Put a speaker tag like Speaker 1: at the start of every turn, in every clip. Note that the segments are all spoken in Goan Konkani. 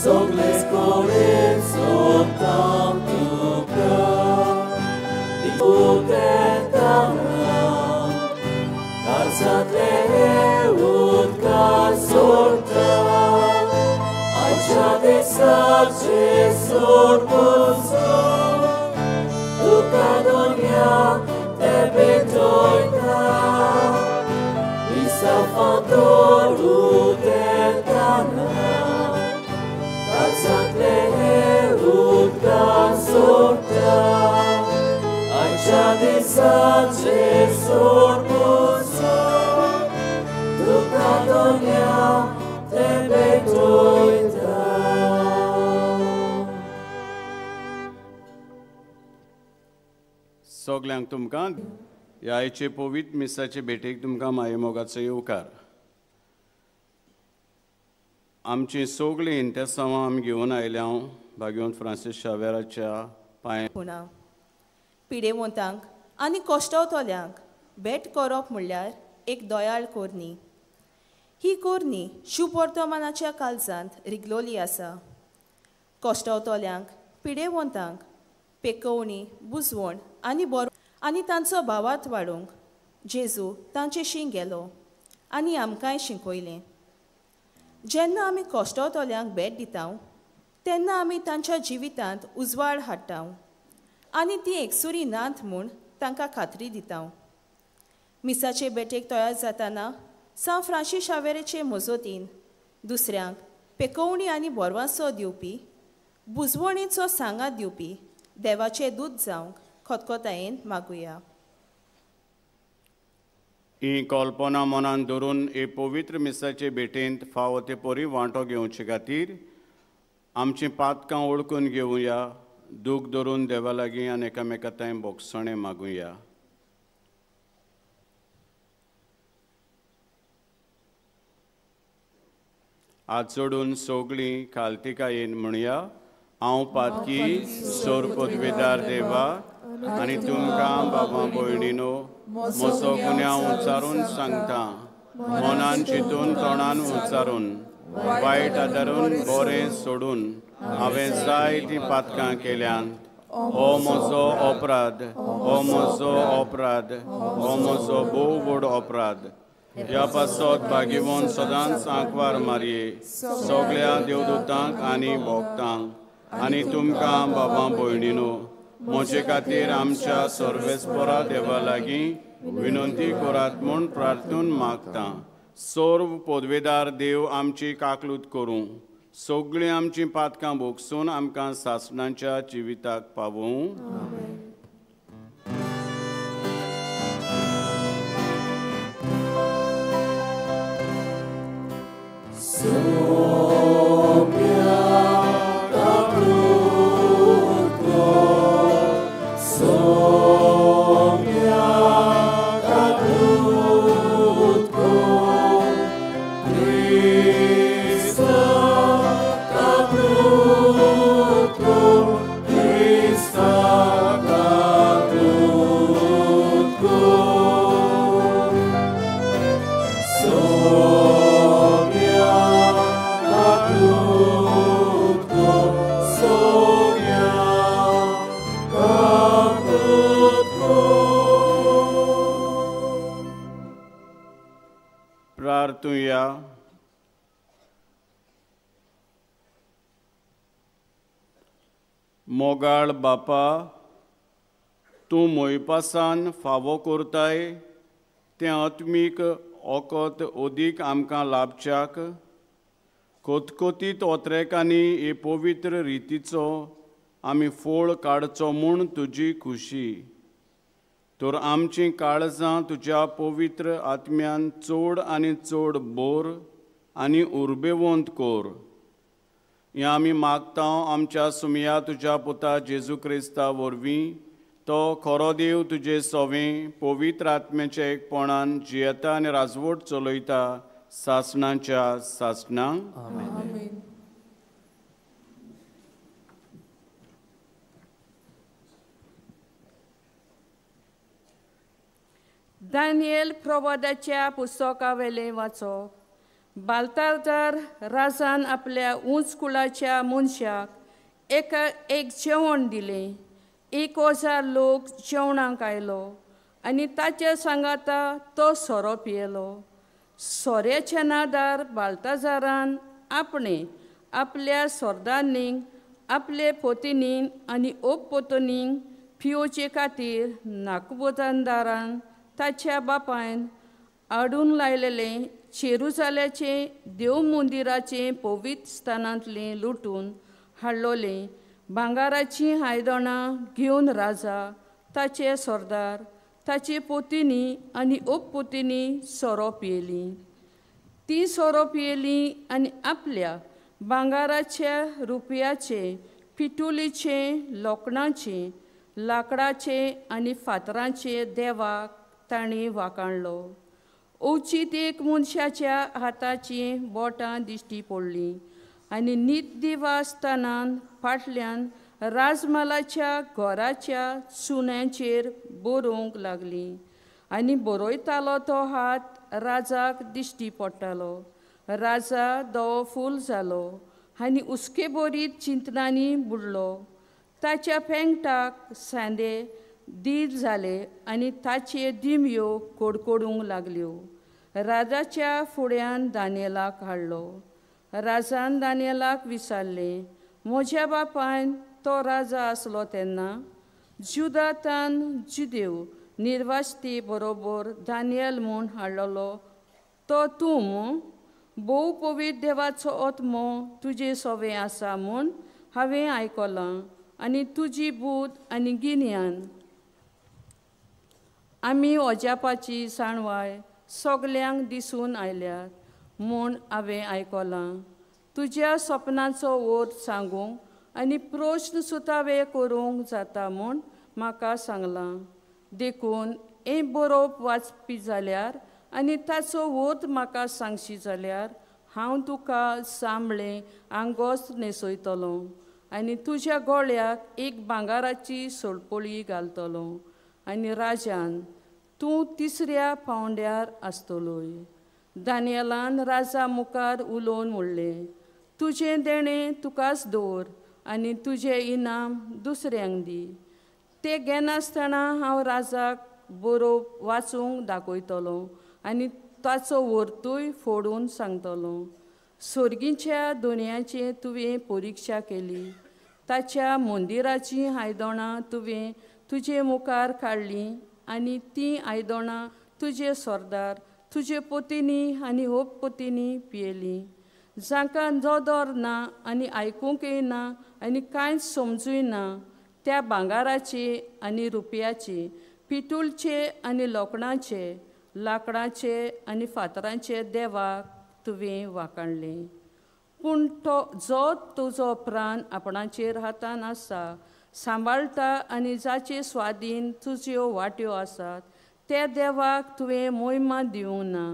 Speaker 1: सगळे कडेन सोदता तुका काळजांतले उदकार सोडटा आयच्या दिसाचे सोडपूचो तुका दुनिया ते भेटयता दिसा फांतोर उदेताना काळजांतले उदकार सोडटा आयच्या दिसाचे सोडपूचो तुका दुनिया ते भेटयता.
Speaker 2: सगल्यांक तुमकां ह्या आयचे पवित्र मिसाचे भेटेक तुमकां मायेमोगाचो येवकार. आमची सगळीं इंतेसांवां आमी घेवन आयल्या भाग्यवंत फ्रांसीस शावेराच्या पांय
Speaker 3: पुणा पिडेवंतांक आनी कश्टवतल्यांक भेट करप म्हणल्यार एक दयाळ कोरणी. ही कोरणी शुभवर्तमानाच्या काळजांत रिगलोली आसा. कश्टवतल्यांक पिडेवंतांक पेकोवणी बुजवण आनी बरो आनी तांचो भावार्थ वाडोवंक जेजू तांचेशी गेलो आनी आमकांय शिकयलें. जेन्ना आमी कश्टवतल्यांक भेट दिता तेन्ना आमी तांच्या जिवितांत उजवाड हाडटा आनी ती एकसुरी नात म्हूण तांकां खात्री दिता. मिसाचे भेटेक तयार जाताना सांत फ्रांसीस शावेराचे मजतीन दुसऱ्यांक पेकोवणी आनी भरवंसो दिवपी बुजवणेचो सांगात दिवपी देवाचे दूत जावंक खतखतायेन मागुया.
Speaker 2: ही कल्पना मनान धरून हे पवित्र मिसाचे भेटेंत फावो ते परी वांटो घेवचे खातीर आमचीं पातकां ओळखून घेवया, दूख धरून देवा लागीं आनी एकामेका थंय भोगसणें मागुया. हात जोडून सगळीं खालतिकायेन म्हणया, हांव पातकी सोर पदवेदार देवा आनी तुमकां बाबा भयणीनो म्हजो गुन्यांव उच्चारून सांगता, मनान चिंतून तोंडान उच्चारून वायट आदारून बरें सोडून हांवें जायतीं पातकां केल्यांत. हो म्हजो अपराध, हो म्हजो अपराध, हो म्हजो भोव व्हड अपराध. ह्या पासत भाग्यवंत सदांच आंकवार मारये सगळ्या देवदूतांक आनी भोक्तांक आनी तुमकां बाबा भयणीनो म्हजे खातीर आमच्या सर्वेस्परा देवा लागीं विनंती करात म्हूण प्रार्थून मागता. सर्व पदवेदार देव आमची काकलूत करूं, सगळीं आमचीं पातकां भोगसून आमकां सासणाच्या जिविताक पावोवं. मोगाळ बापा, तूं मोयपासान फावो करताय तें आत्मीक ओकत ओदीक आमकां लाभच्याक कोतकोतीत ओत्रेकांनी हे पवित्र रितीचो आमी फोळ काडचो म्हूण तुजी खुशी. तर आमचीं काळजां तुज्या पवित्र आत्म्यान चड आनी चड बोर आनी उर्बेवंत कर. हें आमी मागता आमच्या सुमया तुज्या पुता जेजू क्रिस्ता वरवीं, तो खरो देव तुजे सवें पवित्र आत्म्याच्या एकपणान जियेता आनी राजवट चलयता सासणाच्या सासणां.
Speaker 4: आमेन.
Speaker 5: दानियल प्रवादाच्या पुस्तकावेलें वाचप.
Speaker 4: बाल्ताजार राजान आपल्या उंच कुळाच्या मनशाक एक जेवण दिलें. 1000 लोक जेवणाक आयलो आनी ताच्या सांगाता तो सोरो पियेलो. सोऱ्याच्या नादार बाल्ताजारान आपणें आपल्या सरदारनीक आपले पोतिनीन आनी ओपपोतनीक पियोवचे खातीर नाकबोतंदारान ताच्या बापायन आडून लायलेलें जेरुजाल्याचें देव मंदिराचें पवित्र स्थानांतलें लुटून हाडलोलें भांगाराचीं आयदनां घेवन राजा ताचे सरदार ताचे पोतिनी आनी ओपपोतिनी सोरो पियेलीं. ती सोरो पियेली आनी आपल्या भांगाराच्या रुपयाचे पिटुलीचे लोखणाचे लांकडाचे आनी फातरांचे देवाक तांणी वाकाणलो. अवचीत एक मनशाच्या हाताचीं बोटां दिश्टी पडलीं आनी नीत दिवास्थानान फाटल्यान राजमालाच्या घराच्या चुन्याचेर बरोवंक लागलीं आनी बरयतालो तो हात राजाक दिश्टी पडटालो. राजा धवो फूल जालो आनी हुस्के भरीत चिंतनांनी बुडलो. ताच्या पेंगटाक सांदे दील जाले आनी ताचे दिमयो कडकडूंक लागल्यो. राजाच्या फुड्यान दानियलाक हाडलो. राजान दानियलाक विचारलें, म्हज्या बापायन तो राजा आसलो तेन्ना जुदातान जुदेव निर्वास्ती बरोबर दानियल म्हूण हाडलेलो तो तूं मू? भोव पवित्र देवाचो आत्मो तुजे सवें आसा म्हूण हांवें आयकलां आनी तुजी बूद आनी गिन्यान आमी अजापाची जाणवाय सगल्यांक दिसून आयल्यात म्हूण हांवें आयकलां. तुज्या सपनाचो अर्थ सांगूंक आनी प्रश्न सुतावे करूंक जाता म्हूण म्हाका सांगलां. देखून हें बरोवप वाचपी जाल्यार आनी ताचो अर्थ म्हाका सांगशी जाल्यार हांव तुका सांबळें आंगोस्त न्हेसयतलो आनी तुज्या गळ्याक एक भांगाराची सोळपोळी घालतलो आनी राजान तूं तिसऱ्या पावंड्यार आसतलोय. दानियलान राजा मुखार उलोवन म्हणलें, तुजें देणें तुकाच दवर आनी तुजें इनाम दुसऱ्यांक दी. तें घेनासतना हांव राजाक बरोवप वाचूंक दाखयतलो आनी ताचो वरतूय फोडून सांगतलो. सर्गीच्या दुनियाची तुवें परिक्षा केली, ताच्या मंदिराचीं आयदनां तुवें तुजे मुखार काडलीं आनी तीं आयदनां तुजे सरदार तुजे पोतींनी आनी होपपोतींनी पियेलीं. जांकां नदर ना आनी आयकूंकय ना आनी कांयच समजूय ना त्या भांगाराचे आनी रुपयाचे पितुळचे आनी लोखणाचे लांकडाचे आनी फातरांचे देवाक तुवें वाकाणलें. पूण तो जो तुजो प्राण आपणाचेर हातान आसा सांबाळटा आनी जाचे स्वादीन तुज्यो वाट्यो आसात त्या देवाक तुवें मोहिमा दिवंक ना.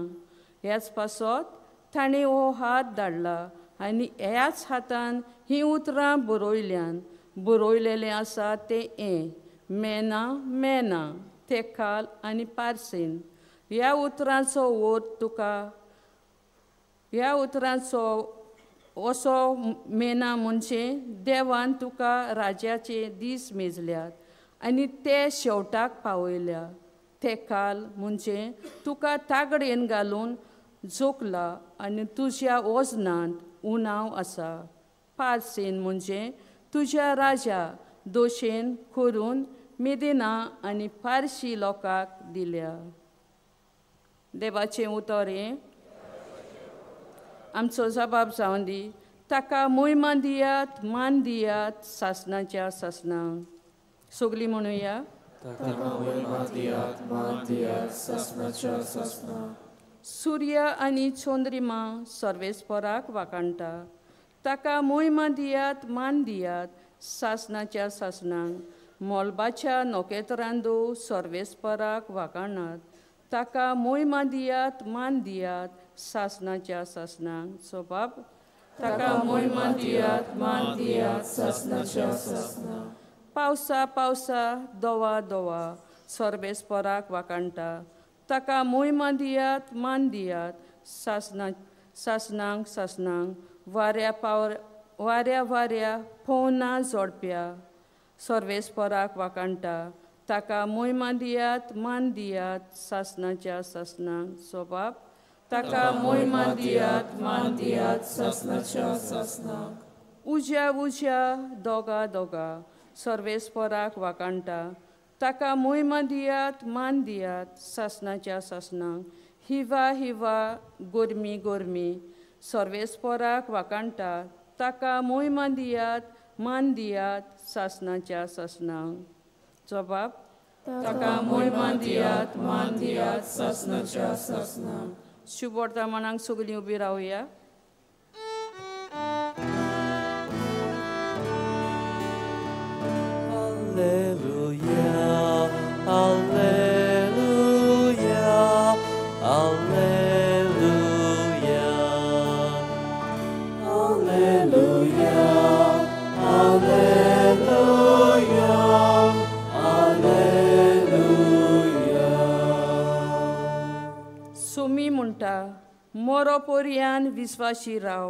Speaker 4: ह्याच पासत ताणें हो हात धाडला आनी ह्याच हातान हीं उतरां बरयल्यान. बरयलेलें आसा तें हें मेना मेना तेखाल आनी पार्सेन. ह्या उतरांचो अर्थ तुका ह्या उतरांचो असो मेना म्हणजे देवान तुका राजाचे दीस मेजल्यात आनी ते शेवटाक पावयल्या. तेखाल म्हणजे तुका तागडेन घालून जोखला आनी तुज्या वजनांत उणाव आसा. पार्सेन म्हणजे तुज्या राजा दोशेन करून मेदिना आनी पारशी लोकांक दिल्या. देवाचें उतर हें आमचो जबाब जावन दी. ताका मोहिमा दियात मान दियात सासणाच्या सासणां. सगलीं म्हणुया, सूर्य आनी चंद्रिमा सर्वेस्पराक वाकाणटा. ताका मोहिमा दियात मान दियात सासणाच्या सासणांक. मोलबाच्या नखेत्रांदो सर्वेस्पराक वाकाणात. ताका मोहिमा दियात मान दियात सासणाच्या सासणांक. सो बाब ताका मोहिमा दियात मान दियात सासणाच्या सासणांक. पावसा पावसा दोवा दोवा सर्वेस्पराक वाकाणटा. ताका मोहिमा दियात मान दियात सासणा सासनांक सासनांक. वाऱ्या पावर वाऱ्या वाऱ्या पोवना जोडप्या सर्वेस्पराक वाकाणटा ताका मोयमा दियात मान दियात सासनाच्या सासनांक. सोबाब ताका मोयमा दियात मान दियात
Speaker 1: सासनाच्या सासनांक.
Speaker 4: उज्या उज्या दोगा दोगा सर्वेस्पराक वाकाणटा ताका मोयमा दियात मान दियात सासनाच्या सासनांक. हिवा हिवा गोरमी गोरमी सर्वेस्पराक वाकाणटा ताका मोयमा दियात मान दियात सासनाच्या सासनांक. जबाब
Speaker 1: ताका मोयमा दियात मान दियात सासनाच्या सासनांक.
Speaker 4: शुभवर्तमानाक सगळीं उबी रावया.
Speaker 1: Alleluia, Alleluia, Alleluia, Alleluia, Alleluia, Alleluia.
Speaker 4: Sumi म्हणटा मोरो पोरयान विस्वाशी राव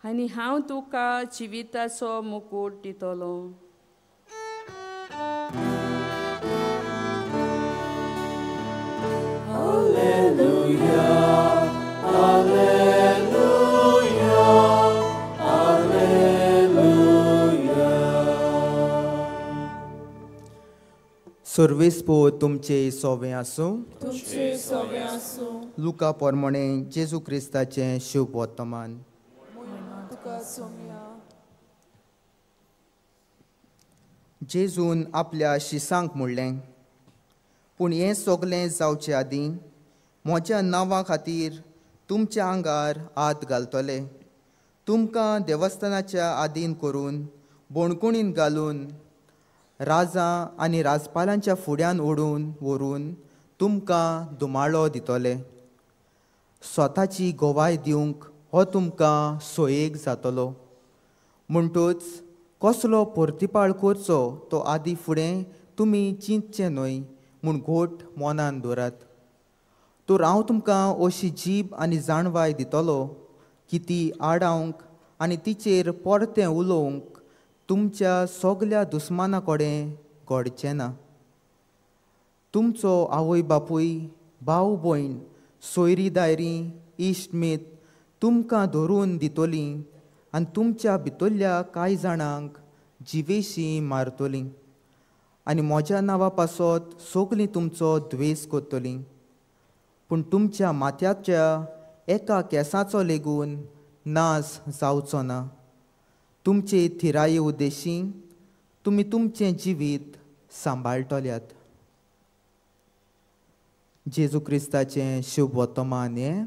Speaker 4: आनी हांव तुका जिविताचो मुकूट दितलो.
Speaker 1: Alleluia, Alleluia, Alleluia.
Speaker 5: सर्वेस्पो तुमचे सोवे आसूं.
Speaker 1: तुमचे सोवे आसूं.
Speaker 5: लुका पोरमणे जेजू क्रिस्ताचें शुभ वर्तमान.
Speaker 1: तुका सोम्या.
Speaker 5: जेजून आपल्या शिसांक म्हणलें, पूण हें सगळें जावचे आदीं म्हज्या नांवा खातीर तुमच्या आंगार हात घालतले, तुमकां देवस्थानाच्या आदीन करून बोणकुणीन घालून राजा आनी राजपालांच्या फुड्यान ओडून व्हरून तुमकां धुमाळो दितले. स्वताची गवाय दिवंक हो तुमकां सोयेक जातलो. म्हणटूच कसलो परतिपाळ करचो तो आदी फुडें तुमी चिंतचें न्हय म्हूण घोट मनान दवरात. तर हांव तुमकां अशी जीब आनी जाणवाय दितलो की ती आडावंक आनी तिचेर परतें उलोवंक तुमच्या सगल्या दुस्माना कडेन घडचें ना. तुमचो आवय बापूय, भाव भयण, सोयरी दायरी, इश्ट मीत तुमकां धरून दितलीं आनी तुमच्या भितरल्या कांय जाणांक जिवेशी मारतलीं आनी म्हज्या नांवा पासत सगलीं तुमचो द्वेस करतलीं. पूण तुमच्या माथ्याच्या एका केंसाचो लेगून नाश जावचो ना. तुमचे थिराये उद्देशी तुमी तुमचें जिवीत सांबाळटल्यात. जेजू क्रिस्ताचें शुभ वर्तमान हें.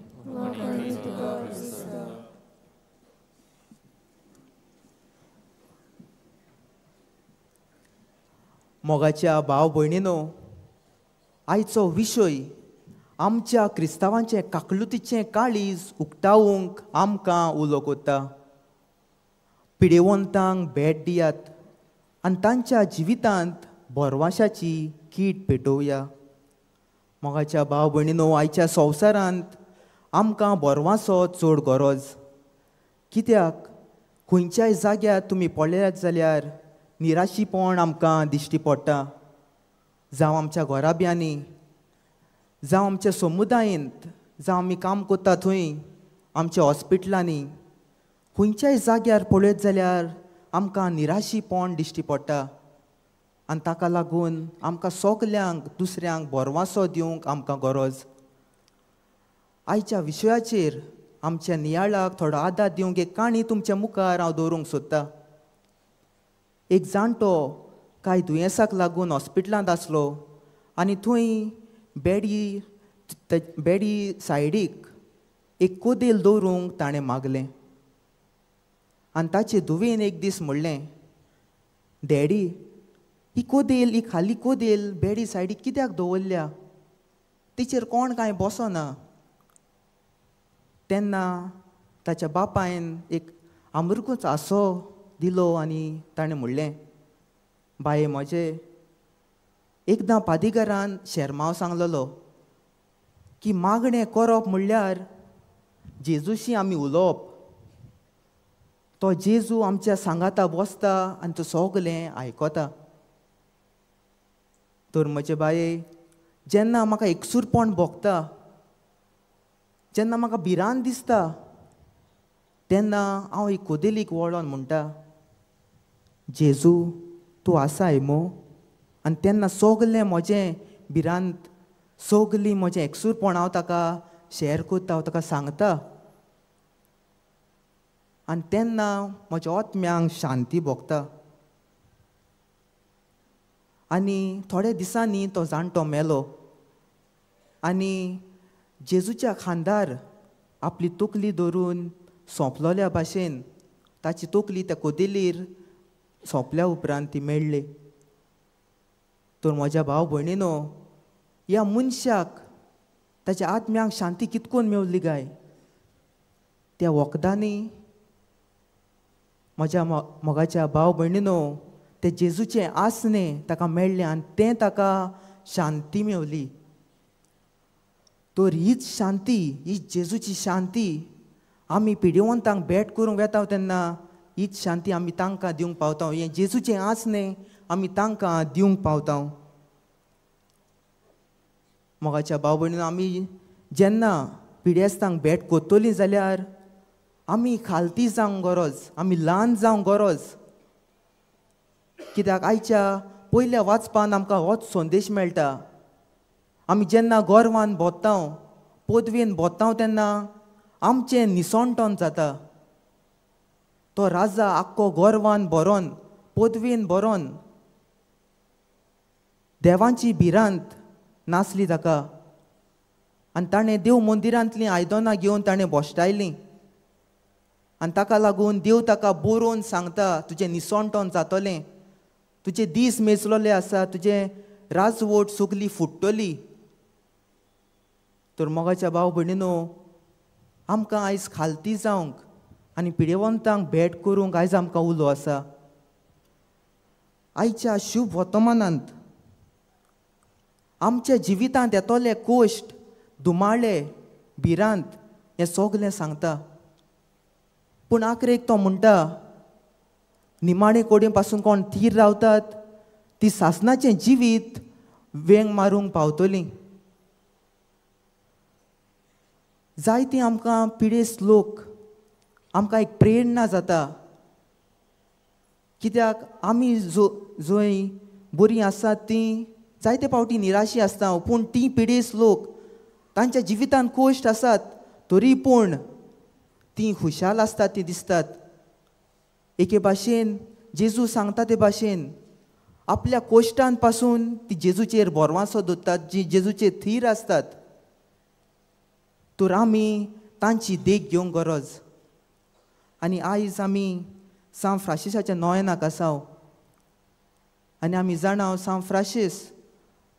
Speaker 5: मोगाच्या भाव भयणीनो, आयचो विशय आमच्या क्रिस्तांवांचें काकलुतीचें काळीज उक्तावंक आमकां उलो कोत्ता. पिडेवंतांक भेट दियात आनी तांच्या जिवितांत भरवाशाची कीट पेटोवया. मोगाच्या भाव भयणीनो, आयच्या संवसारांत आमकां भरवासो चड गरज. कित्याक खंयच्याय जाग्यार तुमी पळयात जाल्यार निराशीपण आमकां दिश्टी पडटा. जावं आमच्या घराब्यांनी, जावं आमच्या समुदायेंत, जावं आमी काम करता थंय, आमच्या हॉस्पिटलांनी, खंयच्याय जाग्यार पळयत जाल्यार आमकां निराशीपण दिश्टी पडटा. आनी ताका लागून आमकां सगल्यांक दुसऱ्यांक भरवासो दिवंक आमकां गरज. आयच्या विशयाचेर आमच्या नियाळाक थोडो आदार दिवंक एक काणी तुमच्या मुखार हांव दवरूंक सोदतां. एक जाणटो कांय दुयेंसाक लागून हॉस्पिटलांत आसलो आनी थंय बेडी बेडी सायडीक एक कोदेल दवरूंक ताणें मागलें. आनी ताचे धुवेन एक दीस म्हणलें, डॅडी, ही कोदेल, ही खाली कोदेल बेडी सायडीक कित्याक दवरल्या? तिचेर कोण कांय बसना. तेन्ना ताच्या बापायन एक आमरकूच हांसो दिलो आनी ताणें म्हणलें, बाये म्हजे, एकदां पादीगारान शेरमांव सांगलेलो की मागणें करप म्हणल्यार जेजूशी आमी उलोवप. तो जेजू आमच्या सांगाता बसता आनी तो सगलें आयकता. तर म्हजे बाये, जेन्ना म्हाका एकसूरपण भोगता, जेन्ना म्हाका भिरांत दिसता, तेन्ना हांव एक कोदेलीक वळोन म्हणटा, जेजू तूं आसाय मो. आनी तेन्ना सगलें म्हजें भिरांत, सगलीं म्हजें एकसूरपण हांव ताका शेअर करता, हांव ताका सांगता. आनी तेन्ना म्हज्या आत्म्यांक शांती भोगता. आनी थोड्या दिसांनी तो जाणटो मेलो आनी जेजूच्या खांदार आपली तकली धरून सोंपलोल्या भाशेन ताची तकली त्या कोदेलीर सोंपल्या उपरांत ती मेळ्ळी. तर म्हज्या भाव भयणीनो, ह्या मनशाक ताच्या आत्म्यांक शांती कितकोन मेवली काय? त्या वखदांनी म्हज्या मोगाच्या भाव भयणीनो, ते जेजूचें आसणें ताका मेळ्ळें आनी तें ताका शांती मेवली. तर हीच शांती, ही जेजूची शांती आमी पिडिवंतांक भेट करूंक वेता तेन्ना हीच शांती आमी तांकां दिवंक पावता. हें जेजूचें आसणें आमी तांकां दिवंक पावता. मोगाच्या भाव भयणीनो, आमी जेन्ना पिडेस्तांक भेट करतलीं जाल्यार आमी खालती जावंक गरज, आमी ल्हान जावंक गरज. कित्याक आयच्या पयल्या वाचपान आमकां होच संदेश मेळटा. आमी जेन्ना गोरवान भोंवता, पदवेन भोंवता तेन्ना आमचें निसणटण जाता. तो राजा आख्खो गोरवान भरोन, पदवेन भरोन, देवांची भिरांत नासली ताका. आनी ताणें देव मंदिरांतलीं आयदनां घेवन ताणें भश्टायलीं आनी ताका लागून देव ताका बरोवन सांगता, तुजें निसणटण जातलें, तुजे दीस मेजलोले आसा, तुजें राजवट सगली फुट्टली. तर मोगाच्या भाव भयणीनो, आमकां आयज खालती जावंक आनी पिडेवंतांक भेट करूंक आयज आमकां उलो आसा. आयच्या शुभ वर्तमानांत आमच्या जिवितांत येतले कोश्ट, दुमाळे, भिरांत हें सगलें सांगता. पूण आखरेक तो म्हणटा, निमाणे कोडे पासून कोण थीर रावतात ती सासनाचें जिवीत वेंग मारूंक पावतलीं. जायतीं आमकां पिडेस्त लोक आमकां एक प्रेरणा जाता. कित्याक आमी जंय बरीं आसात तीं जायते फावटी निराशी आसता, पूण तीं पिडेस्त लोक तांच्या जिवितांत कोश्ट आसात तरी पूण तीं खुशाल आसतात, तीं दिसतात. एके भाशेन जेजू सांगता ते भाशेन आपल्या कोश्टान पासून ती जेजूचेर भरवासो दवरतात, जी जेजूचेर थीर आसतात. तर आमी तांची देख घेवंक गरज. आनी आयज आमी सांत फ्रांसिसाच्या नोयनाक आसा आनी आमी जाणा सांत फ्रांसीस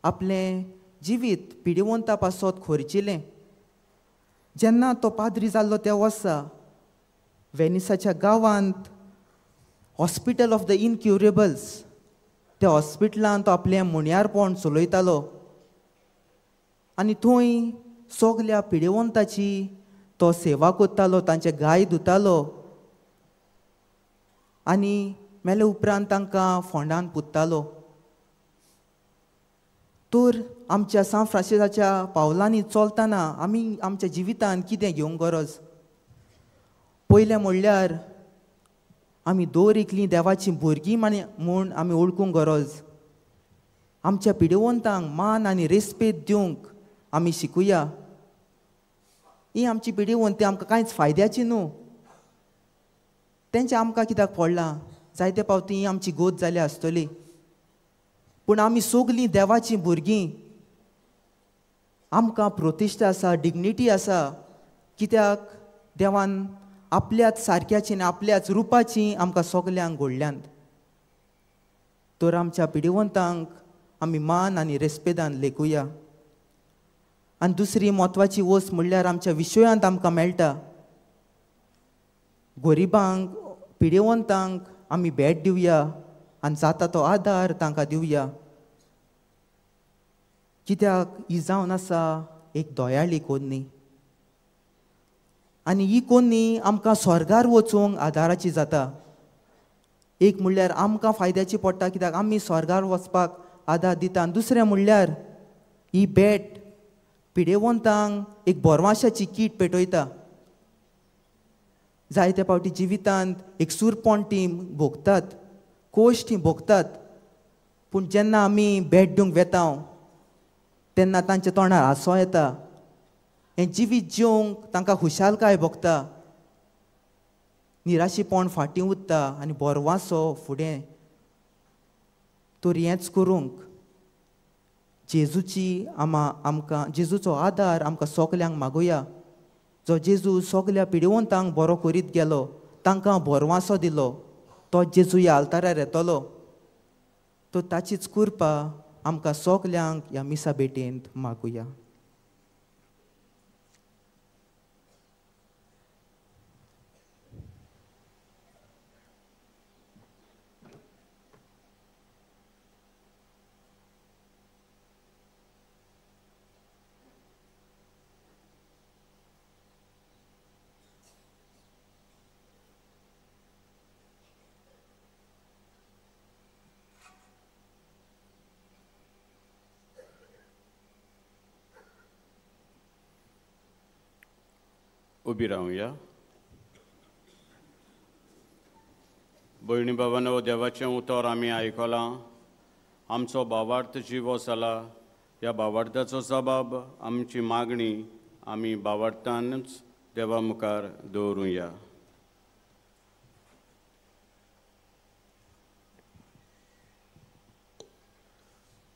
Speaker 5: आपलें जिवीत पिडिवंता पासत खर्चिलें. जेन्ना तो पाद्री जाल्लो त्या वर्सा वेनिसाच्या गांवांत हॉस्पिटल ऑफ the इनक्युरेबल्स त्या हॉस्पिटलांत तो आपलें मुणयारपण चलयतालो आनी थंय सगल्या पिडेवंताची तो सेवा करतालो, तांचे गाय धुतालो आनी मेले उपरांत तांकां फोंडान पुत्तालो. तर आमच्या सांत फ्रांसिसाच्या पावलांनी चलतना आमी आमच्या जिवितांत कितें घेवंक गरज? पयलें म्हणल्यार आमी दर एकलीं देवाचीं भुरगीं म्हूण आमी वळखूंक गरज. आमच्या पिडेवंतांक मान आनी रेस्पेद दिवंक आमी शिकुया. ही आमची पिडेवंत आमकां कांयच फायद्याची न्हू, तेंचें आमकां कित्याक पडलां? जायते फावटी ही आमची गोत जाल्या आसतली, पूण आमी सगलीं देवाचीं भुरगीं. आमकां प्रतिश्ठा आसा, डिग्निटी आसा, कित्याक देवान आपल्याच सारक्याची आनी आपल्याच रुपाची आमकां सगल्यांक घडल्यांत. तर आमच्या पिडिवंतांक आमी मान आनी रेस्पेदान लेखुया. आनी दुसरी म्हत्वाची वस्त म्हणल्यार आमच्या विशयांत आमकां मेळटा, गरिबांक पिडेवंतांक आमी भेट दिवया आनी जाता तो आदार तांकां दिवया. कित्याक ही जावन आसा एक दयाळी कोन्नी. आनी ही कोन्नी आमकां स्वर्गार वचूंक आदाराची जाता. एक म्हणल्यार आमकां फायद्याची पडटा कित्याक आमी स्वर्गार वचपाक आदार दिता आनी दुसरें म्हणल्यार ही भेट पिडेवंतांक एक बोरवाशाची कीट पेटयता. जायते फावटी जिवितांत एक सुरपण ती भोगतात, कोश ती भोगतात, पूण जेन्ना आमी भेट दिवंक वेता तेन्ना तांच्या तोंडार हांसो येता. हें जिवीत जिवंक तांकां खुशालकाय भोगता, निराशीपण फाटीं उरता आनी बोरवासो फुडें. तर हेंच करूंक जेजूची आमकां जेजूचो आदार आमकां सगल्यांक मागुया. जो जेजू सगल्या पिडेवंतांक बरो करीत गेलो, तांकां बोरवासो दिलो, तो जेजू ह्या आल्तारार येतलो. तर ताचीच कृपा आमकां सगल्यांक ह्या मिसा भेटेंत मागुया.
Speaker 2: उबी रावया. भयणी बाबांनो, देवाचें उतर आमी आयकलां. आमचो भावार्थ जिवो जाला. ह्या भावार्थाचो जबाब आमची मागणी आमी भावार्थानूच देवा मुखार दवरुया.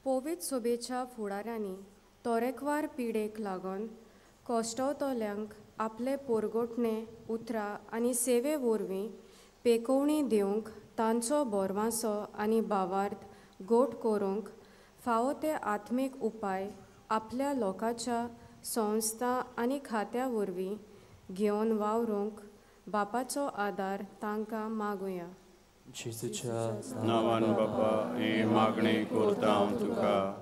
Speaker 6: पवित्र सभेच्या फुडाऱ्यांनी तरेकवार पिडेक लागून कश्टवतल्यांक आपले पोरगोटणे उतरां आनी सेवे वरवीं पेकोवणी दिवंक, तांचो बोरवासो आनी भावार्थ गोट करूंक फावो ते आत्मीक उपाय आपल्या लोकांच्या संस्था आनी खात्या वरवीं घेवन वावरूंक बापाचो आदार तांकां मागुया.
Speaker 2: जेजूच्या नांवान बापा ही मागणी करता हांव तुका.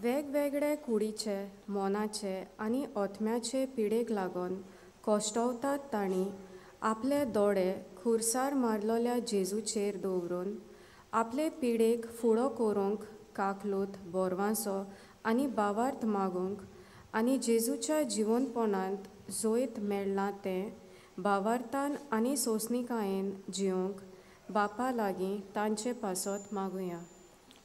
Speaker 6: वेगवेगळे कुडीचे, मनाचे आनी आत्म्याचे पिडेक लागून कश्टवतात तांणी आपले दोळे खुर्सार मारलेल्या जेजूचेर दवरून आपले पिडेक फुडो करूंक काकलूत, बोरवांसो आनी भावार्थ मागूंक आनी जेजूच्या जिवनपणांत जैत मेळ्ळां तें भावार्थान आनी सोंसणिकायेन जिवंक बापा लागीं तांचे पासत मागुया.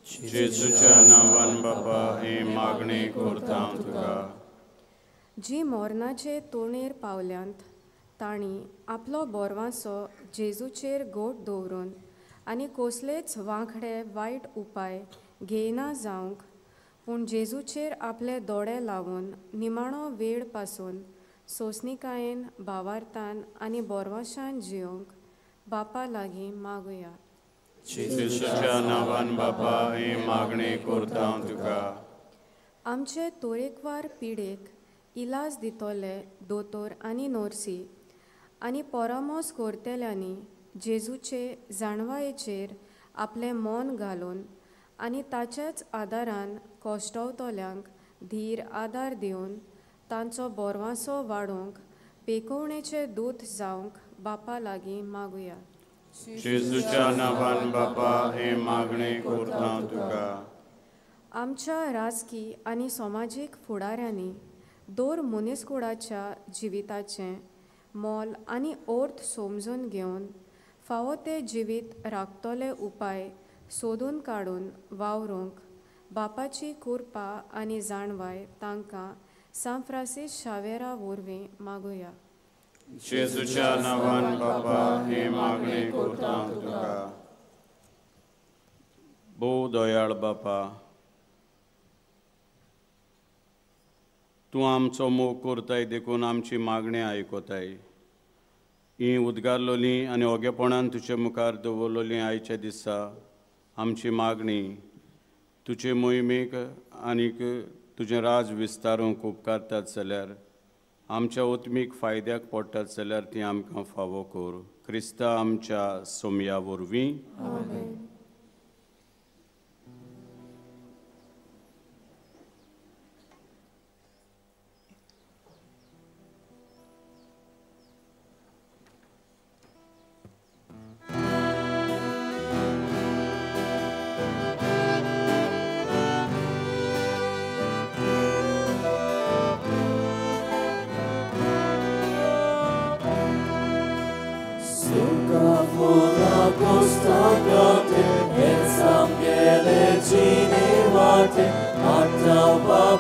Speaker 2: जेजूच्या नांवान बापा ही मागणी करता हांव तुका.
Speaker 6: जी मरणाचे तोणेर पावल्यांत तांणी आपलो बोरवांसो जेजूचेर गोट दवरून आनी कसलेच वांकडे वायट उपाय घेयना जावंक, पूण जेजूचेर आपले दोळे लावन निमाणो वेळ पासून सोंसणिकायेन, भावार्थान आनी बोरवांशान जिवंक बापा लागीं मागुया.
Speaker 2: जेजूच्या नांवान बापा ही मागणी करता हांव तुका.
Speaker 6: आमचे तरेकवार पिडेक इलाज दितले दोतोर आनी नर्सी आनी परामोस करतल्यांनी जेजूचे जाणवायेचेर आपलें मन घालून आनी ताच्याच आदारान कश्टवतल्यांक धीर आदार दिवन तांचो बोरवांसो वाडोवंक पेकोवणेचे दूत जावंक बापा लागीं मागुया.
Speaker 2: जेजूच्या नांवान बापा ही मागणी करता तुका.
Speaker 6: आमच्या राजकी आनी समाजीक फुडाऱ्यांनी दर मनीसकुळाच्या जिविताचें मोल आनी अर्थ समजून घेवन फावो ते जिवीत राखतले उपाय सोदून काडून वावरूंक बापाची कृपा आनी जाणवाय तांकां सांत फ्रांसीस शावेरा वरवीं मागुया.
Speaker 2: जेजूच्या नांवान बापा ही मागणी करता तुका. भोव दयाळ बापा, तूं आमचो मोग करताय देखून आमची मागणी आयकताय. ही उदगारलोली आनी ओगेपणान तुजे मुखार दवरलोली आयच्या दिसा आमची मागणी तुजे मोहिमेक आनीक तुजें राज विस्तारूंक उपकारतात जाल्यार, आमच्या उत्मीक फायद्याक पडटात जाल्यार ती आमकां फावो कर. क्रिस्ता आमच्या सोमया वरवीं.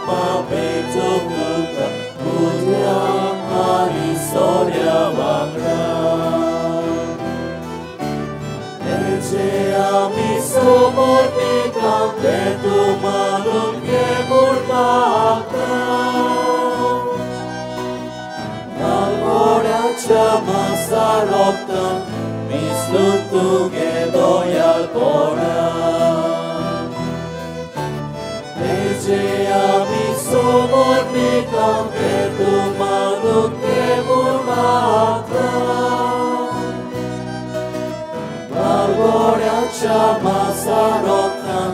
Speaker 7: पेटोवंक तुका उद्या आनी सोऱ्या वांगडा. तेजे आमी समर्पिता तें तूं मानून घे म्हूण मागता. म्हालगड्याच्या मासा रोगतान मिसळून तुगे दयाळपणा. तेजे आमी समर्पिता तें तूं मानून घे म्हूण मागता. म्हालगड्याच्या मासा रोगतान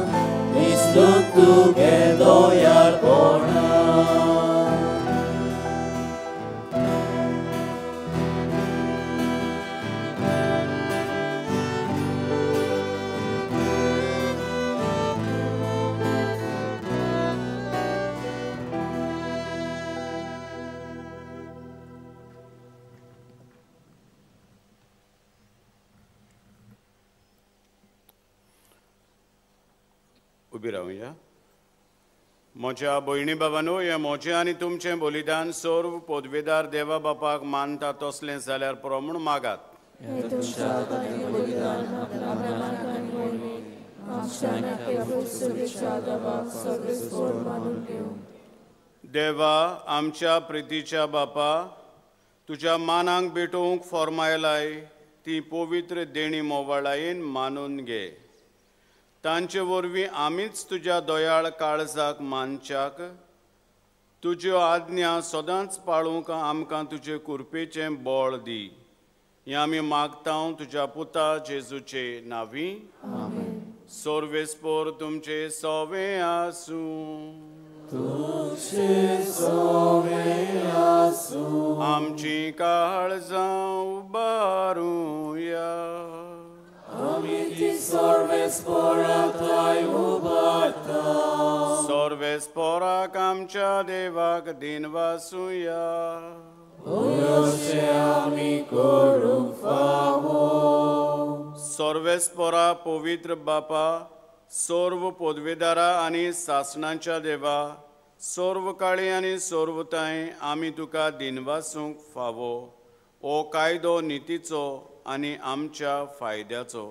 Speaker 7: मिसळून तुगे दयाळपणा.
Speaker 2: उबी रावया. म्हज्या भयणी बाबानो, हें म्हजें आनी तुमचें बलिदान सर्व पदवेदार देवा बापाक मानता तसलें जाल्यार पुरो म्हूण मागात. देवा आमच्या प्रितीच्या बापा, तुज्या मानांक भेटोवंक फॉर्मायलाय ती पवित्र देणी मोवाळायेन मानून घे. तांचे वरवीं आमीच तुज्या दयाळ काळजाक मानच्याक तुज्यो आज्ञा सदांच पाळूंक आमकां तुजे कृपेचें बळ दी. हें आमी मागता तुज्या पुता जेजूचे नांवी. सर्वेस्पोर तुमचे सवे आसूं. आमची काळजां उबारुया. सर्वेस्पोराक आमच्या देवाक दिनवासुया. सर्वेस्पोरा पवित्र बापा, सर्व पदवेदारा आनी सासणाच्या देवा, सर्व काळी आनी सर्वताय आमी तुका दिनवासूंक फावो हो कायदो नितीचो आनी आमच्या फायद्याचो.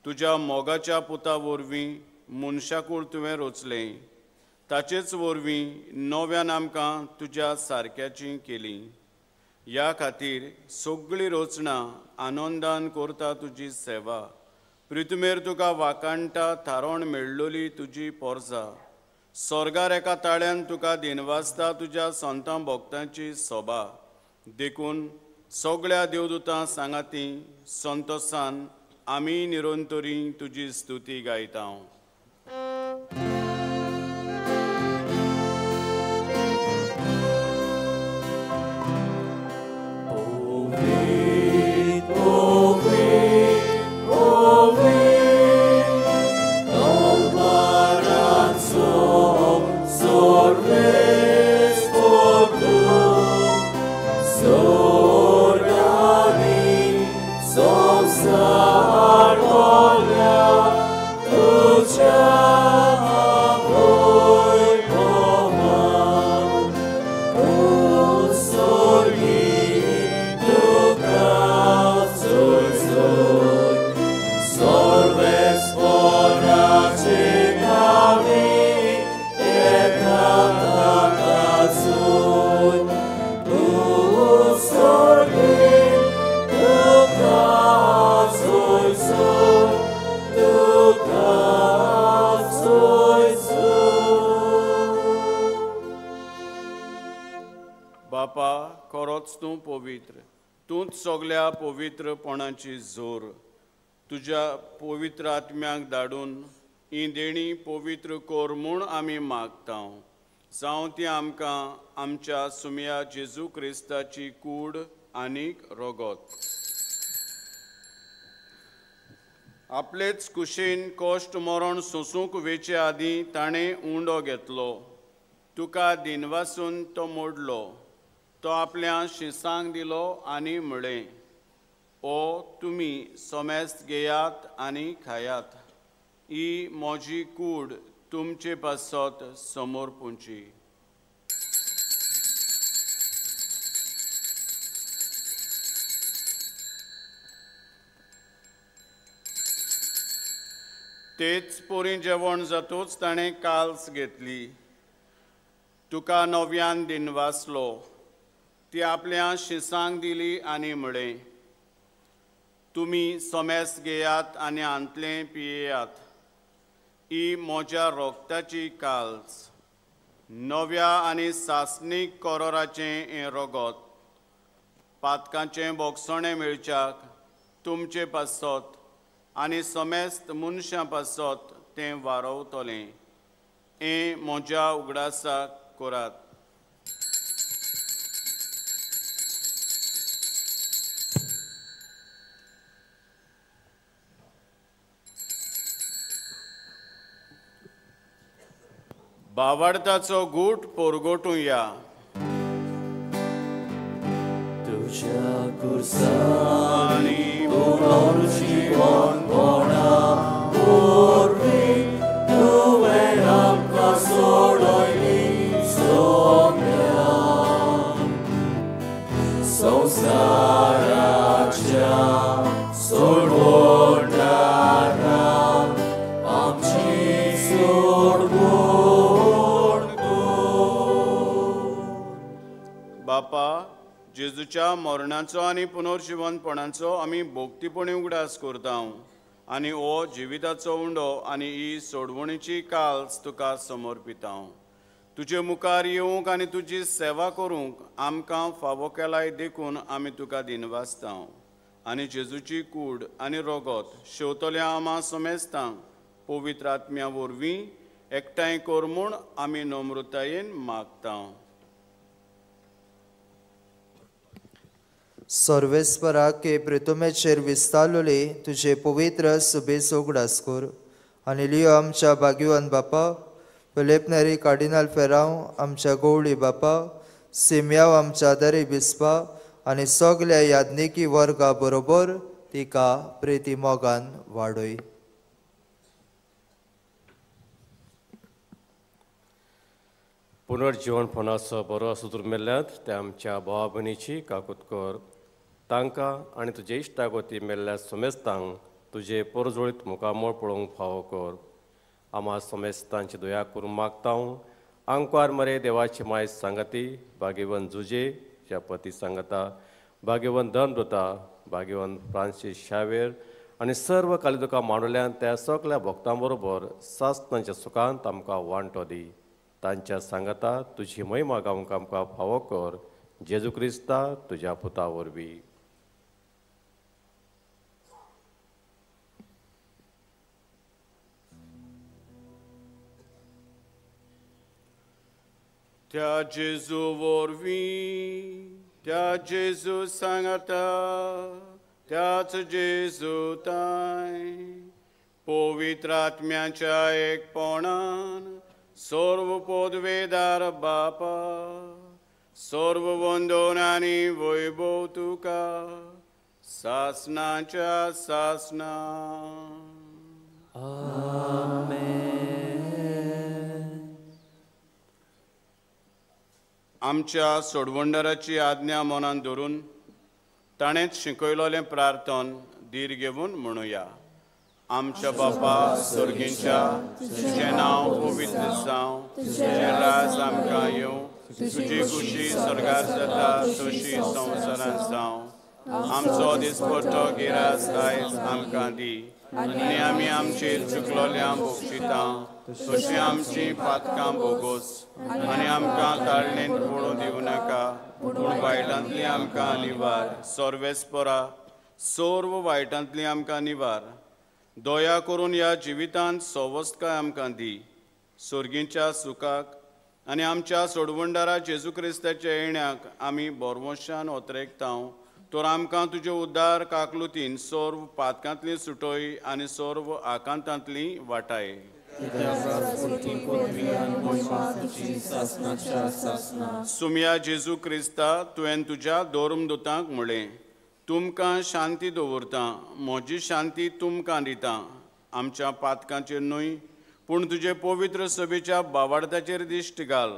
Speaker 2: तुज्या मोगाच्या पुता वरवीं मनशाकूळ तुवें रचलें, ताचेच वरवीं नव्यान आमकां तुज्या सारक्याची केली. ह्या खातीर सगळी रचना आनंदान करता तुजी सेवा. प्रितुमेर तुका वाकाणटा थारोण मेळ्ळोली तुजी पोरसा. स्वर्गार एका ताळ्यान तुका दिनवासता तुज्या संतां भक्तांची सोबा. देखून सगळ्या देवदूतां सांगाती संतोसान आमी निरंतरी तुजी स्तुती गायता. बापा, खरोच तूं पवित्र, तूंच सगल्या पवित्रपणाची जोर. तुज्या पवित्र आत्म्याक धाडून ही देणी पवित्र कर म्हूण आमी मागता. जावं ती आमकां आमच्या सुमया जेजू क्रिस्ताची कूड आनीक रगत. आपलेच कुशीन कश्ट मरण सोंसूंक वेचे आदीं ताणें उंडो घेतलो, तुका दिनवासून तो मोडलो, तो आपल्या शिसांक दिलो आनी म्हळें, ओ तुमी समेस्त घेयात आनी खायात, ही म्हजी कूड तुमचे पासत समोर पुंची. तेच पोरी जेवण जातूच ताणें काल्स घेतली, तुका नव्यान दिनवासलो, ती आपल्या शिसांक दिली आनी म्हळें, तुमी सोमेस घेयात आनी हांतलें पियेयात, ही म्हज्या रोगताची काल्स, नव्या आनी सासणीक कोरोराचें हें रोगत, पातकांचें बोगसणें मेळच्याक तुमचे पासत आनी समेस्त मनशां पासत तें वारवतलें, हें म्हज्या उगडासाक करात. बावडताचो गूट पोरगोटुया.
Speaker 7: तुझ्या कुर्सानी पुनर्जीवनपणा वरवीं तुवें आमकां सोडयली सोम्या, संवसाराच्या सोडवणारा आमची सोडवण कर.
Speaker 2: बापा, जेजूच्या मरणाचो आनी पुनर्जिवनपणाचो आमी भोक्तीपणी उगडास करता आनी हो जिविताचो उंडो आनी ही सोडवणीची काल्स तुका समर्पिता. तुजे मुखार येवंक आनी तुजी सेवा करूंक आमकां फावो केलाय देखून आमी तुका दिनवासता आनी जेजूची कूड आनी रोगत शेवतल्या आमा समेस्तांक पवित्र आत्म्या वरवीं एकठांय कर म्हूण आमी नम्रतायेन मागता.
Speaker 8: सर्वेस्परा के प्रितुमेचेर विस्तारलोले तुजे पवित्र सुबेस उगडास कर आनी लियो आमच्या भाग्यवान बापा फिलिप नेरी कार्डिनाल फेरांव आमच्या गवळी बापा सिमयाव आमच्या दरी बिस्पा आनी सगल्या याज्ञिकी वर्गा बरोबर तिका प्रिती मोगान वाडय.
Speaker 9: पुनर्जिवनपणाचो बरो सुदूर मेल्ल्यात त्या आमच्या भावा भयणीची काकूत कर, तांकां आनी तुजे इश्टागोती मेल्ल्या समेस्तांक तुजे परजोळीत मुखामळ पळोवंक फावो कर. आमा समेस्तांची दया करूंक मागता. आंकवार मरे देवाची माय सांगाती भाग्यवन जुजे ज्या पती सांगता, भाग्यवन धर्मदुता, भाग्यवन फ्रांसीस शावेर आनी सर्व कालिदुका मांडल्यान त्या सगल्या भक्तां बरोबर सासणाच्या सुखांत आमकां वांटो दी. तांच्या सांगाता तुजी महिमा गावंक आमकां फावो कर, जेजू क्रिस्ता तुज्या पुता वरवीं.
Speaker 2: त्या जेजू वरवीं, त्या जेजू सांगाता, त्याच जेजू ताय पवित्र आत्म्याच्या एकपणान सर्व पदवेदार बापा, सर्व वंदन आनी वैभव तुका सासणाच्या सासणा.
Speaker 7: आमेन.
Speaker 2: आमच्या सोडवणदाराची आज्ञा मनान धरून ताणेंच शिकयलोलें प्रार्थन धीर घेवन म्हणुया. आमच्या बापा सर्गींच्या, तुजें नांव पवित्र जावं, तुजें राज आमकां येवं, तुजी खुशी स्वर्गार जाता तशी संवसारांत जावं. आमचो दिसपट्टो गिरास आयज आमकां दी आनी आमी आमचे चुकलोल्या बोगशिता तशी आमची पातकां बोगोस आनी आमकां ताळणेंत पडूं दिवं नाका, पूण वायटांतली आमकां निवार. सर्वेस्परा, सर्व वायटांतली आमकां निवार. दया करून ह्या जिवितांत सवस्तकाय आमकां दी. सर्गीच्या सुखाक आनी आमच्या सोडवणदारा जेजू क्रिस्ताच्या येण्याक आमी बोरवशान ओतरेकता, तर आमकां तुजे उद्धार काकलुतीन सर्व पातकांतली सुटय आनी सर्व आकांतांतली वाटाय. सुमया जेजू क्रिस्ता, तुवें तुज्या धर्मदुतांक म्हळें, तुमकां शांती दवरता, म्हजी शांती तुमकां दिता. आमच्या पातकांचेर न्हय पूण तुजे पवित्र सभेच्या बावार्थाचेर दिश्ट घाल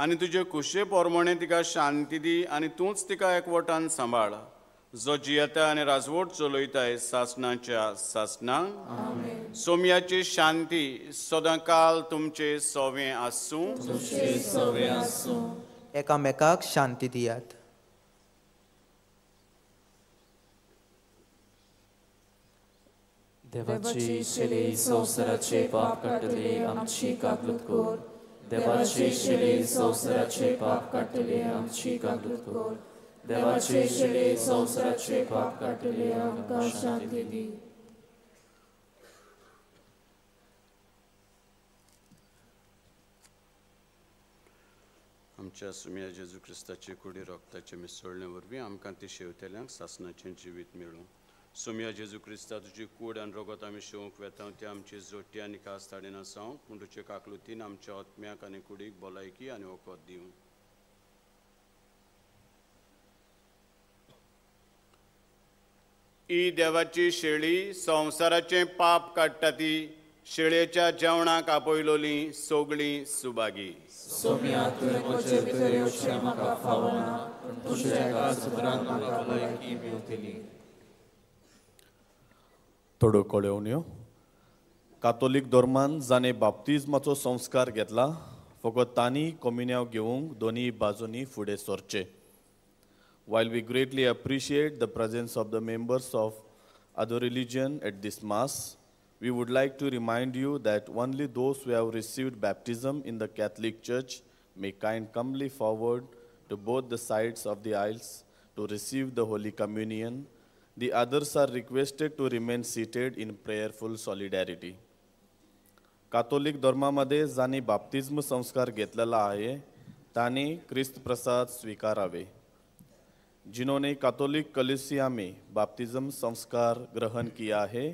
Speaker 2: आनी तुजे खुशे पोरमणे तिका शांती दी आनी तूंच तिका एकवटान सांबाळ, जो जियेता आनी राजवट चलयताय सासणाच्या सासणाक. सोम्याची शांती सदांकाल तुमचे सोवें आसूं.
Speaker 5: एकामेकाक शांती दियात.
Speaker 7: देवाची शेली संवसाराचे पाप काडटले आमची काकलूत कर. देवाची शेली संवसाराचे पाप काडटले आमची काकलूत कर. देवाची शेली संवसाराचे पाप काडटले आमकां शांती दी.
Speaker 2: आमच्या सुम्या जेजू क्रिस्ताचे कुडी रक्ताचे मिसळणे वरवीं आमकां ती शेवतेल्यांक सासणाचें जिवीत मेळूं. सोम्या जेजू क्रिस्ता, तुजी कूड आनी रगत आमी शेवंक वेता ती आमची जोटी आनी खास ताडिना जावंक, पूण तुजे काकलुतीन आमच्या आत्म्याक आनी कुडीक भलायकी आनी वखद दिवं. ही देवाची शेळी संवसाराचें पाप काडटा ती शेळयेच्या जेवणाक आपयलोली सगळीं सुभागी.
Speaker 1: सोम्या, तुवें म्हजे भितर येवचें म्हाका फावना, पूण तुज्या एका सुत्रान म्हाका भलायकी मेवतली.
Speaker 10: थोड्यो कळोवण्यो. कातोलीक धर्मान जाणे बाप्तिज्माचो संस्कार घेतला फकत तांणी कोमिन्यांव घेवंक दोनी बाजूंनी फुडें सरचें. While we greatly appreciate the presence of the members of other religion at this mass, we would like to remind you that only those who have received baptism in the Catholic Church may kindly come forward to both the sides of the aisles to receive the Holy Communion. The others are requested to remain seated in prayerful solidarity. Catholic धर्मामध्ये जांणी बाप्तिज्म संस्कार घेतलेला आहे तांणी क्रिस्त प्रसाद स्वीकारावे. जिन्होंने कैथोलिक कलीसिया में बाप्तिज्म संस्कार ग्रहण किया है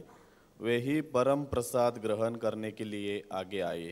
Speaker 10: वे ही परम प्रसाद ग्रहण करने के लिए आगे आए.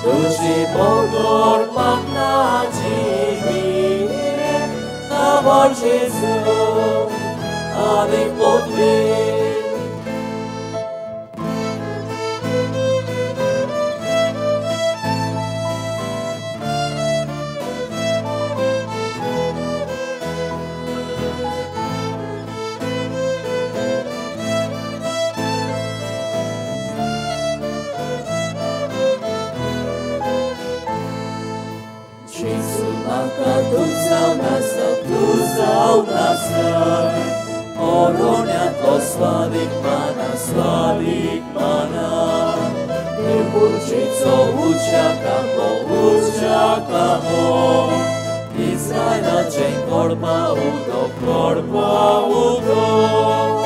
Speaker 7: तुजी बगर म्हाका जिवीत ना व्हड जेजू आनीक पदवी. तूं जावन आसाय ओरोण्यांतलो स्वादीक माना स्वादीक माना देवूचो उच्या कामो उच्या कामो इस्रायलाचें कडपा उदक कडपा उदक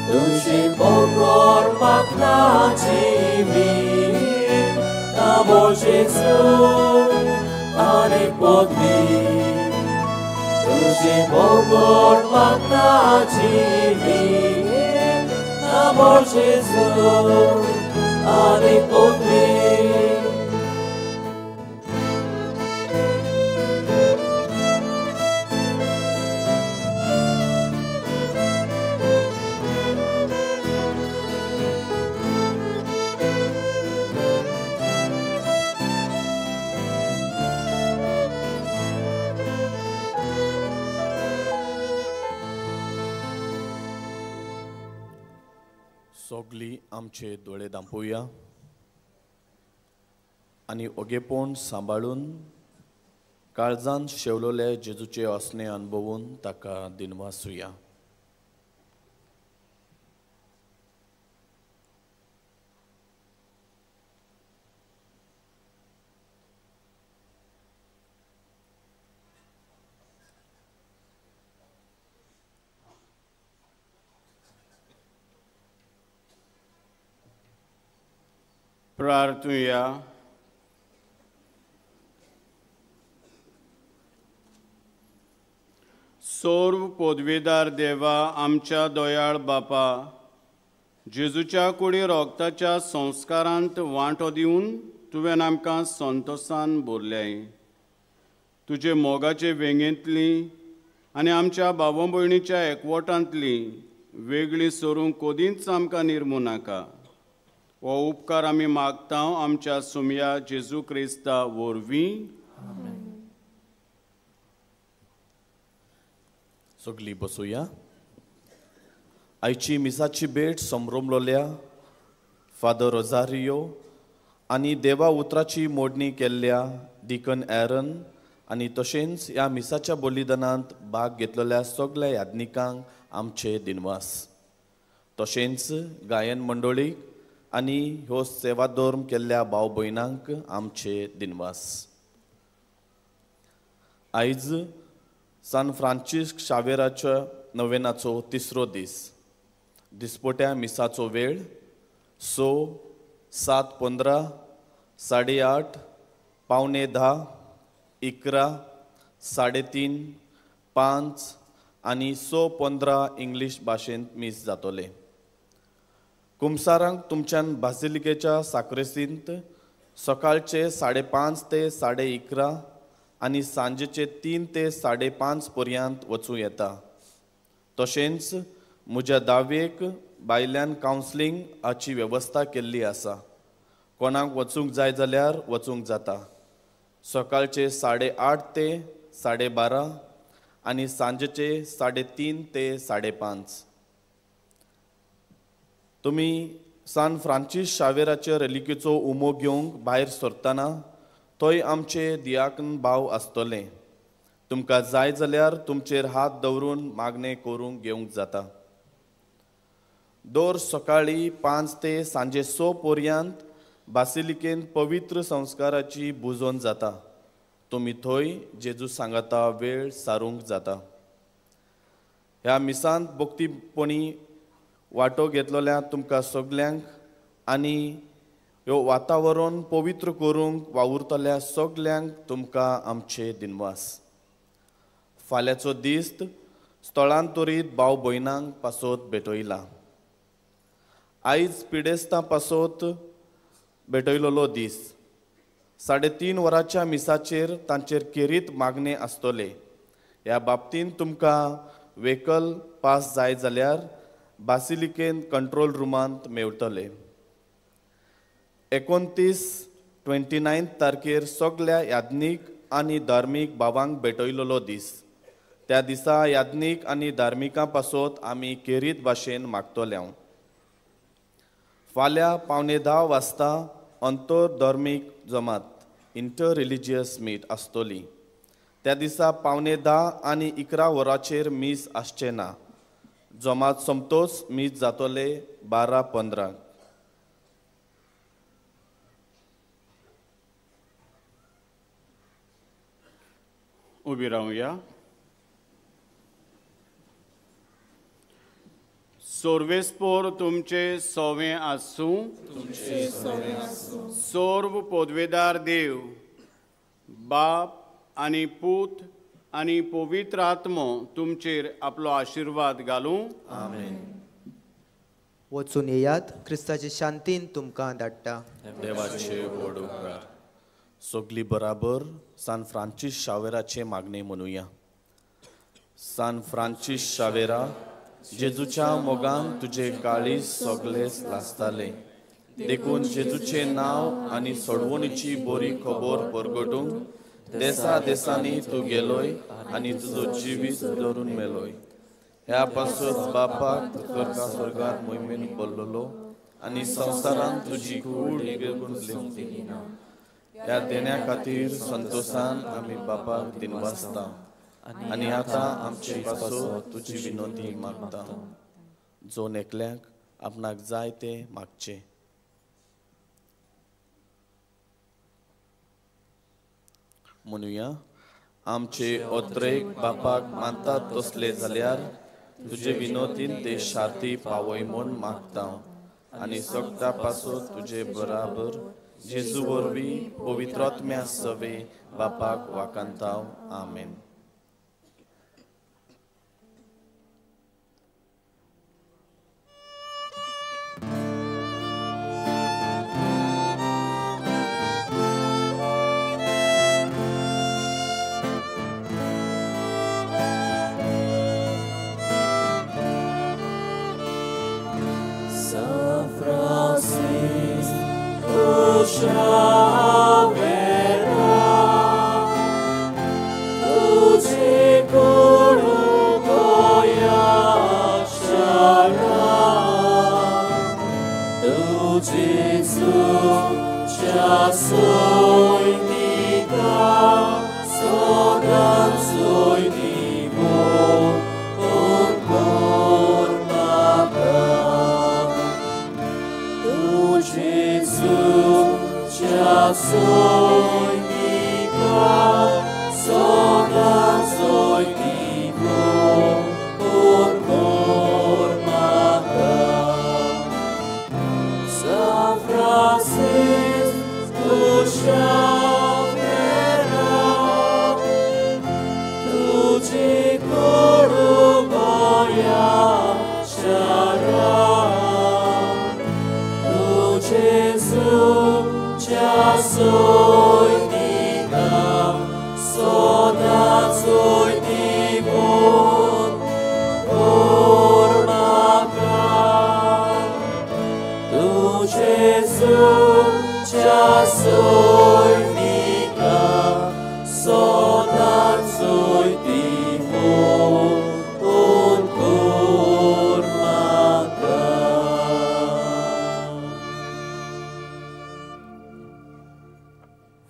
Speaker 7: तुजी बगर म्हाका जिवीत ना व्हड जेजू आनीक पदवी. तुजी बगर म्हाका जिवीत ना व्हड जेजू आनीक पदवी.
Speaker 10: सगळीं आमचे दोळे दांपोवया आनी ओगेपण सांबाळून काळजान शेवलोले जेजूचे असणे अनुभवून ताका दिनवासुया.
Speaker 2: प्रार्थुया. सर्व पदवीदार देवा आमच्या दयाळ बापा, जेजूच्या कुडी रोगताच्या संस्कारांत वांटो दिवन तुवें आमकां संतोसान भरल्याय. तुजे मोगाचे वेंगेंतली आनी आमच्या भाव भयणीच्या एकवटांतली वेगळी सरूंक कदींच आमकां निर्मू नाका. हो उपकार आमी मागता आमच्या सुमया जेजू क्रिस्ता वरवीं.
Speaker 10: सगळीं बसुया. आयची मिसाची भेट संभ्रमलोल्या फादर रोजारियो आनी देवा उतराची मोडणी केल्ल्या डिकन एरन आनी तशेंच ह्या मिसाच्या बलिदानांत भाग घेतलेल्या सगळ्या याज्ञिकांक आमचे दिनवास. तशेंच गायन मंडळीक आनी ह्यो सेवा धर्म केल्ल्या भाव भयणांक आमचे दिनवास. आयज सान फ्रांसिस्क शावेराच्या नवेनाचो तिसरो दीस. दिसपोट्या मिसाचो वेळ 6, 7:15, 8:30, 9:45, 11, 3:30, 5 आनी 6:15 इंग्लीश भाशेंत मीस जातोलें. कुमसारांक तुमच्यान बासिलिकेच्या साक्रेसींत सकाळचे 5:30 ते 11:30 आनी सांजेचे 3 ते 5:30 पर्यंत वचूं येता. तशेंच म्हज्या दावेक भायल्यान कावन्सलिंग हाची वेवस्था केल्ली आसा. कोणाक वचूंक जाय जाल्यार वचूंक जाता. सकाळचे 8:30 ते 12:30 आनी सांजेचे 3:30 ते 5:30. तुमी सान फ्रांसिस्क शावेराचे रेलिकेचो उमो घेवंक भायर सरतना थंय आमचे दियाकन भाव आसतले. तुमकां जाय जाल्यार तुमचेर हात दवरून मागणें करूंक घेवंक जाता. दर सकाळीं 5 ते सांजे 6 पर्यंत बासिलिकेंत पवित्र संस्काराची बुजोवन जाता. तुमी थंय जेजू सांगाता वेळ सारूंक जाता. ह्या मिसांत भक्तीपणी वांटो घेतलेल्या तुमकां सगल्यांक आनी ह्यो वातावरण पवित्र करूंक वावुरतल्या सगल्यांक तुमकां आमचे दिनवास. फाल्यांचो दीस स्थलांतरीत भाव भयणांक पासत भेटयला. आयज पिडेस्तां पासत भेटयलेलो दीस. 3:30 वरांच्या मिसाचेर तांचेर केरीत मागणें आसतलें. ह्या बाबतींत तुमकां व्हेकल पास जाय जाल्यार बासिलिकेन कंट्रोल रुमांत मेवतले. 29 तारखेर सगल्या याज्ञीक आनी धार्मीक भावांक भेटयलेलो दीस. त्या दिसा याज्ञीक आनी धार्मिकां पासत आमी केरीत भाशेन मागतले. फाल्यां 9:45 वाजता अंतरधर्मीक जमात इंटर रिलिजियस मीट आसतली. त्या दिसा 9:45 आनी 11 वरांचेर मीस आसचें ना. जमात सोमतोच मीस जातले 12:15.
Speaker 2: उबी रावया. सोर्वेस्पोर तुमचे सोवे आसूं. सोर्व पोदवेदार देव बाप आनी पूत आनी पवित्र आत्मो तुमचेर आपलो आशिर्वाद घालूं.
Speaker 8: आमेन. वचून येयात, क्रिस्ताचे शांतीन तुमकां धाडटा.
Speaker 10: देवाचे व्हड उपकार. सगली बराबर सान फ्रांसीस शावेराचे मागणें म्हणुया. सान फ्रांसीस शावेरा, जेजूच्या मोगान तुजे काळीज सगळेच लासताले, देखून जेजूचें नांव आनी सोडवणीची बरी खबर परगटूंक देसा देसांनी तूं गेलोय आनी तुजो जिवीत धरून मेलोय. ह्या पासत बापाक तुका स्वर्गात मोहिमेन बोल्लोलो आनी संवसारांत तुजी कूड लेखून ना. ह्या देण्या खातीर संतोशान आमी बापाक दिनवासता आनी आतां आमचे पासत तुजी विनोदी मागता. जोन एकल्याक आपणाक जाय तें मागचें. म्हणुया, आमचे ओत्रेक बापाक मानतात तसले जाल्यार तुजे विनोदीन ते शांती पावय म्हूण मागता आनी सगळ्या पासत तुजे बराबर जेजू वरवीं पवित्र आत्म्या सवे बापाक वाकांताव. आमेन.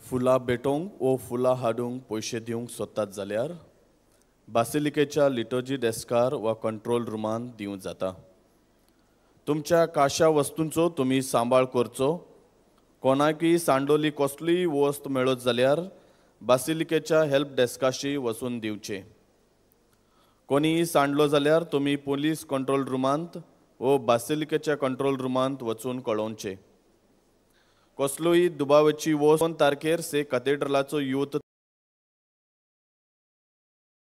Speaker 10: फुलां भेटोवंक वो फुलां हाडूंक पयशे दिवंक सोदतात जाल्यार बासिलिकेच्या लिटर्जी डेस्कार वा कंट्रोल रुमांत दिवंक जाता. तुमच्या काशा वस्तूंचो तुमी सांबाळ करचो. कोणाकय सांडोली कसलीय वस्त मेळत जाल्यार बासिलिकेच्या हेल्प डेस्काशी वचून दिवचें. कोणीय सांडलो जाल्यार तुमी पोलीस कंट्रोल रुमांत वो बासिलिकेच्या कंट्रोल रुमांत वचून कळोवचें. कसलोय दुबावाची वस्त 2 तारखेर से कथेड्रलाचो यूथ